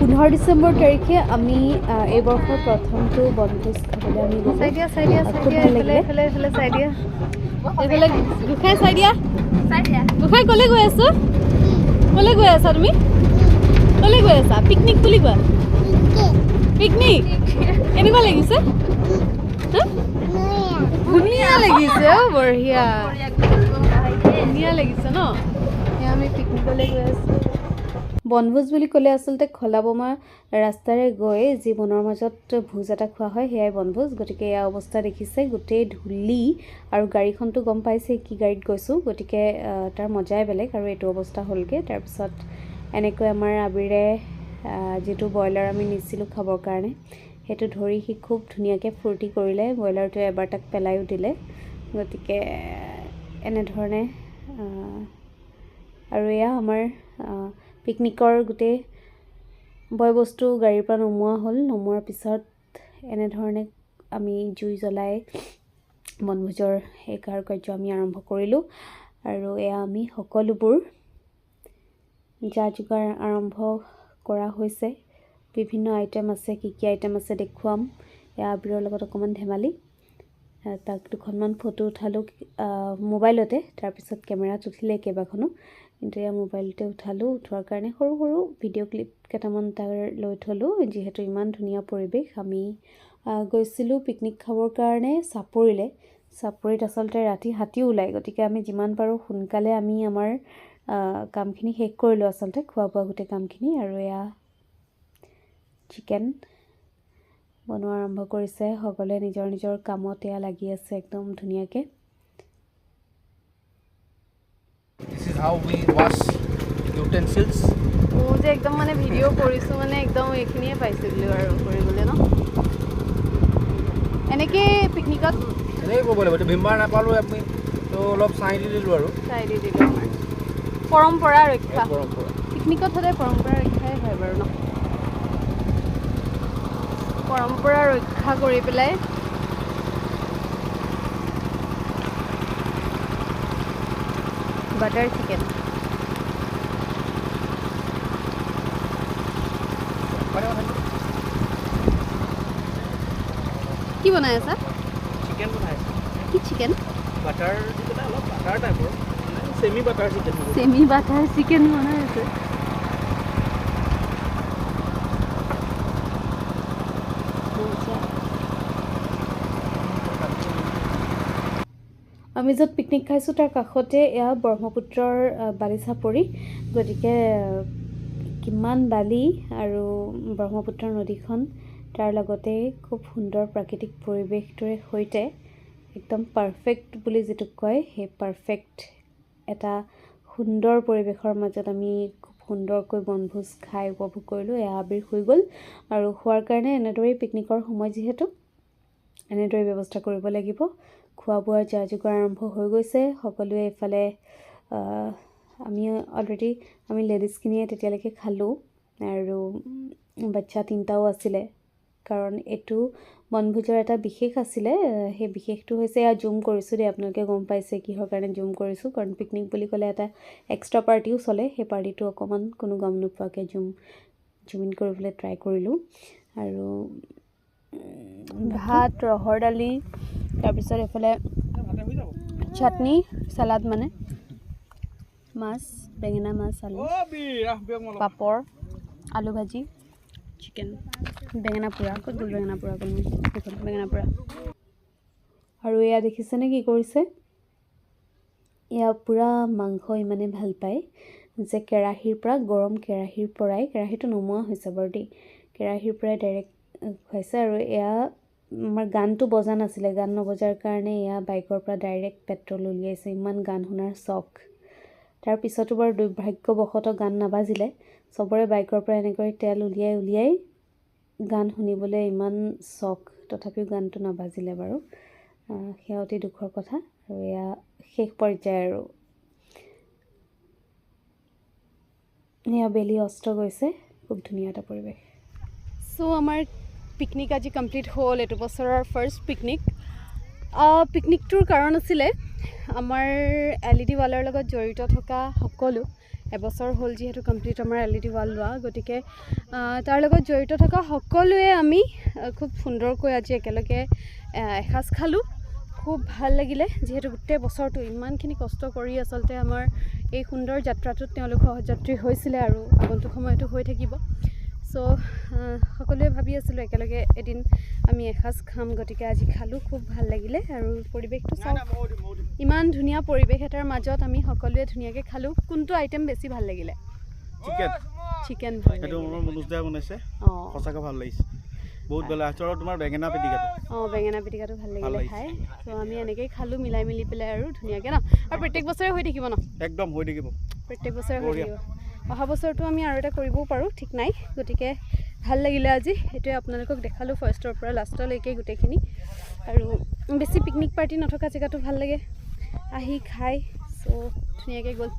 15 ডিচেম্বৰ তাৰিখে আমি এই বৰ্ষৰ প্ৰথমটো বনভোজ খাবলৈ আমি গ'লোঁ। চাই দিয়া, চাই দিয়া, চাই খুব দিয়া। ভাল এইফালে। লাগিলে। এইফালে, এইফালে চাই দিয়া। এইফালে গোসাঁই চাই দিয়া। গোসাঁই, ক'লৈ গৈ আছো? ক'লৈ গৈ আছা তুমি? ক'লৈ গৈ আছা? পিকনিক বুলি কোৱা। পিকনিক কেনেকুৱা লাগিছে? হা? ধুনীয়া লাগিছে। অ' বঢ়িয়া, ধুনীয়া লাগিছে ন? এয়া আমি পিকনিকলৈ গৈ আছোঁ। বনভোজ বুলি ক'লে আচলতে খলা-বমা ৰাস্তাৰে গৈ যি বনৰ মাজত ভোজ এটা খোৱা হয়, সেয়াই বনভোজ। গতিকে এয়া অৱস্থা দেখিছে, গোটেই ধূলি আৰু গাড়ীখনতো গম পাইছেই কি গাড়ীত গৈছোঁ। গতিকে তাৰ মজাই বেলেগ আৰু এইটো অৱস্থা হ'লগৈ। তাৰপিছত এনেকৈ আমাৰ আবিৰে যিটো ব্ৰইলাৰ আমি নিছিলোঁ খাবৰ কাৰণে, সেইটো ধৰি সি খুব ধুনীয়াকৈ ফূৰ্তি কৰিলে। ব্ৰইলাৰটোৱে এবাৰ তাক পেলায়ো দিলে। গতিকে এনেধৰণে আৰু এয়া আমাৰ পিকনিকৰ গোটেই বয় বস্তু গাড়ীৰ পৰা নমোৱা হ'ল। নমোৱাৰ পিছত এনেধৰণে আমি জুই জ্বলাই বনভোজৰ এই কাৰুকাৰ্য আমি আৰম্ভ কৰিলোঁ। আৰু এয়া আমি সকলোবোৰ যা যোগাৰ আৰম্ভ কৰা হৈছে। বিভিন্ন আইটেম আছে, কি কি আইটেম আছে দেখুৱাম। এয়া আবিৰৰ লগত অকণমান ধেমালি। তাক দুখনমান ফটো উঠালোঁ মোবাইলতে, তাৰপিছত কেমেৰাত উঠিলে কেইবাখনো, কিন্তু এয়া মোবাইলতে উঠালোঁ। উঠোৱাৰ কাৰণে সৰু সৰু ভিডিঅ' ক্লিপ কেইটামান তাৰ লৈ থ'লোঁ। যিহেতু ইমান ধুনীয়া পৰিৱেশ। আমি গৈছিলোঁ পিকনিক খাবৰ কাৰণে চাপৰিলৈ। চাপৰিত আচলতে ৰাতি হাতীও ওলায়, গতিকে আমি যিমান পাৰোঁ সোনকালে আমি আমাৰ কামখিনি শেষ কৰিলোঁ, আচলতে খোৱা বোৱা গোটেই কামখিনি। আৰু এয়া চিকেন বনোৱা আৰম্ভ কৰিছে। সকলোৱে নিজৰ নিজৰ কামত এয়া লাগি আছে একদম ধুনীয়াকৈ। This is how we wash utensils. মোৰ যে একদম মানে ভিডিঅ' কৰিছোঁ, মানে একদম এইখিনিয়ে পাইছিলোঁ আৰু কৰিবলৈ ন, এনেকেই পিকনিকত। এনেকৈ কৰিব লাগিব। এতিয়া ভীমবাৰ নাপালোঁ আমি, তো অলপ চাই দি দিলোঁ আৰু। চাই দি দিলোঁ। আমাৰ পৰম্পৰা ৰক্ষা। পৰম্পৰা। পিকনিকত সদায় পৰম্পৰা ৰক্ষাই হয় বাৰু ন? পৰম্পৰা ৰক্ষা কৰি পেলাই। বাটাৰ চিকেন কি বনাই আছা? চিকেন বনাই আছোঁ। কি চিকেন? বাটাৰ দি পেলাই, অলপ বাটাৰ টাইপৰ, মানে semi butter chicken. Semi butter chicken বনাই আছে। মজা। আমি য'ত পিকনিক খাইছোঁ, তাৰ কাষতে এয়া ব্ৰহ্মপুত্ৰৰ বালি চাপৰি। গতিকে কিমান বালি আৰু ব্ৰহ্মপুত্ৰ নদীখন, তাৰ লগতে খুব সুন্দৰ প্ৰাকৃতিক পৰিৱেশটোৰে সৈতে একদম পাৰফেক্ট বুলি যিটো কয়, সেই পাৰফেক্ট এটা সুন্দৰ পৰিৱেশৰ মাজত আমি খুব সুন্দৰকৈ বনভোজ খাই উপভোগ কৰিলোঁ। এয়া আবিৰ শুই গ'ল। আৰু শোৱাৰ কাৰণে এনেদৰেই পিকনিকৰ সময় যিহেতু এনেদৰে ব্যৱস্থা কৰিব লাগিব। খোৱা বোৱাৰ যা যোগাৰ আৰম্ভ হৈ গৈছে। সকলোৱে এইফালে আমি অলৰেডি আমি লেডিজখিনিয়ে তেতিয়ালৈকে খালোঁ আৰু বাচ্ছা তিনিটাও আছিলে, কাৰণ এইটো বনভোজৰ এটা বিশেষ আছিলে। সেই বিশেষটো হৈছে, এয়া জুম কৰিছোঁ দেই, আপোনালোকে গম পাইছে কিহৰ কাৰণে জুম কৰিছোঁ, কাৰণ পিকনিক বুলি ক'লে এটা এক্সট্ৰা পাৰ্টিও চলে। সেই পাৰ্টিটো অকণমান কোনো গম নোপোৱাকৈ জুম ইন কৰিবলৈ ট্ৰাই কৰিলোঁ। আৰু ভাত, ৰহৰ দালি, তাৰপিছত এইফালে চাটনি, চালাড, মানে মাছ, বেঙেনা মাছ, আলু, পাপৰ, আলু ভাজি, চিকেন, বেঙেনা পোৰা। ক'ত গ'ল বেঙেনা পোৰা? গ'ল সেইখন বেঙেনা পোৰা। আৰু এয়া দেখিছেনে কি কৰিছে? এয়া পূৰা মাংস ইমানেই ভাল পায় যে কেৰাহীৰ পৰা, গৰম কেৰাহীৰ পৰাই, কেৰাহীটো নমোৱা হৈছে বাৰু দেই, কেৰাহীৰ পৰাই ডাইৰেক্ট খুৱাইছে। আৰু এয়া আমাৰ গানটো বজা নাছিলে, গান নবজাৰ কাৰণে এয়া বাইকৰ পৰা ডাইৰেক্ট পেট্ৰল উলিয়াইছে। ইমান গান শুনাৰ চখ, তাৰপিছতো বাৰু দুৰ্ভাগ্যবশতঃ গান নাবাজিলে। চবৰে বাইকৰ পৰা এনেকৈ তেল উলিয়াই উলিয়াই গান শুনিবলৈ ইমান চখ, তথাপিও গানটো নাবাজিলে বাৰু। সেয়া অতি দুখৰ কথা। আৰু এয়া শেষ পৰ্যায় আৰু এয়া বেলি অস্ত গৈছে। খুব ধুনীয়া এটা পৰিৱেশ। চ' আমাৰ পিকনিক আজি কমপ্লিট হ'ল। এইটো বছৰৰ ফাৰ্ষ্ট পিকনিক। পিকনিকটোৰ কাৰণ আছিলে আমাৰ এলইডি ৱালৰ লগত জড়িত থকা সকলো এবছৰ হ'ল যিহেতু কমপ্লিট আমাৰ এলইডি ৱাল লোৱা। গতিকে তাৰ লগত জড়িত থকা সকলোৱে আমি খুব সুন্দৰকৈ আজি একেলগে এসাঁজ খালোঁ। খুব ভাল লাগিলে, যিহেতু গোটেই বছৰটো ইমানখিনি কষ্ট কৰি আচলতে আমাৰ এই সুন্দৰ যাত্ৰাটোত তেওঁলোক সহযাত্ৰী হৈছিলে আৰু আগন্তুক সময়তো হৈ থাকিব। চ' সকলোৱে ভাবি আছিলোঁ একেলগে এদিন আমি এসাঁজ খাম, গতিকে আজি খালোঁ, খুব ভাল লাগিলে। আৰু পৰিৱেশটো চাওক, ইমান ধুনীয়া পৰিৱেশ এটাৰ মাজত আমি সকলোৱে ধুনীয়াকৈ খালোঁ। কোনটো আইটেম বেছি ভাল লাগিলে? চিকেন। চিকেন ভাল সেইটো লাগিলে। আমাৰ মনোজ দাই বনাইছে। সঁচাকৈ ভাল লাগিছে, বহুত ভাল লাগিছে। আৰু তোমাৰ বেঙেনা পিটিকাটো। অঁ, বেঙেনা পিটিকাটো ভাল লাগিলে লাগিছে। খাই। ত' আমি এনেকেই খালোঁ মিলাই মিলি পেলাই আৰু ধুনীয়াকৈ ন। আৰু প্ৰত্যেক বছৰে হৈ থাকিব ন? একদম হৈ থাকিব। প্ৰত্যেক বছৰে হৈ বঢ়িয়া। থাকিব। অহা বছৰটো আমি আৰু এটা কৰিবও পাৰোঁ, ঠিক নাই। গতিকে ভাল লাগিলে আজি, সেইটোৱে আপোনালোকক দেখালোঁ ফাৰ্ষ্টৰ পৰা লাষ্টলৈকে গোটেইখিনি। আৰু বেছি পিকনিক পাৰ্টি নথকা জেগাটো ভাল লাগে আহি খাই। চ' ধুনীয়াকৈ গ'ল।